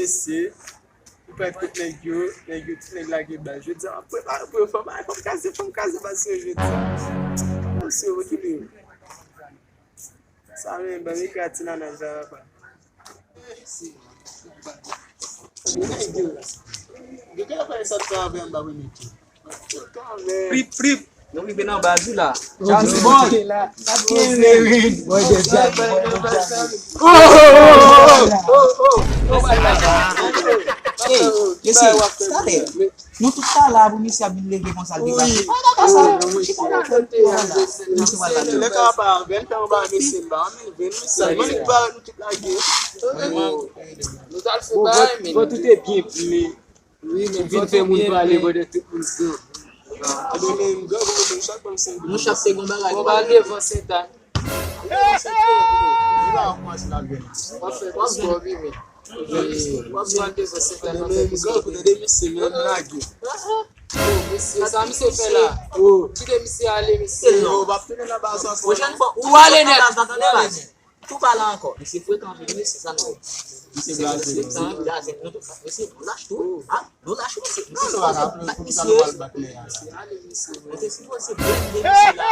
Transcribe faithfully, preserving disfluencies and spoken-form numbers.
Mesye, ou pral kot nèg yo, nèg yo, ti nèg lage bal. Jodi a, m ap prepare pou yo, fò m, fò m kaze, fò m kaze baz yo jodi a. Mesye, yo kite yo. Sa menm, ban m ekri a ti nanaj la, papa. Gen nèg yo, gen kèk afè sa t travay anba mwen menm tou. Flip, flip. Nou rive nan baz ou la. Charles Boy. Boy, de Jack, boy, de Jack. Oh, oh, oh, oh, oh, oh, oh, oh, oh. Hey, mesye, talè. Nou tout ta la pou misye ap vin leve konsa l debake. Pa nan sa. Chita la. Misye pral la. Lè ka pa avè m, fè yon bagay mesye m ba. Ann leve, mesye. Mwen li pa nou tout lage. Nou t al fè bagay, men. Bon, tout te byen, men. Wi, men vin fè moun pale pandan tout moun gran. Ebyen, men m gran, bon, men chak moun se. Nou chak se gon bagay. Bon, ba devan Sentàn. Li pa yon kòmanse la vin. W ap fè, w ap fè, wi, men. W ap pran devan Sentàn nan fè. Ebyen, men m gran, kote de misye, men m lage. Mesye, sa misye fè la? Kite misye ale, mesye. Yo, w ap tounen nan baz ankò. Pwochèn fwa, ou ale nèt. Ou ale nèt. Tou pa la ankò. Mesye frekan anpil, mesye, sa nou. Mesye blaze, mesye blaze. Nou tou, mesye, nou lach tou. Ah, nou lach tou, mesye. Mesye, nou bat misye. Nou te sipoze blende mesye la.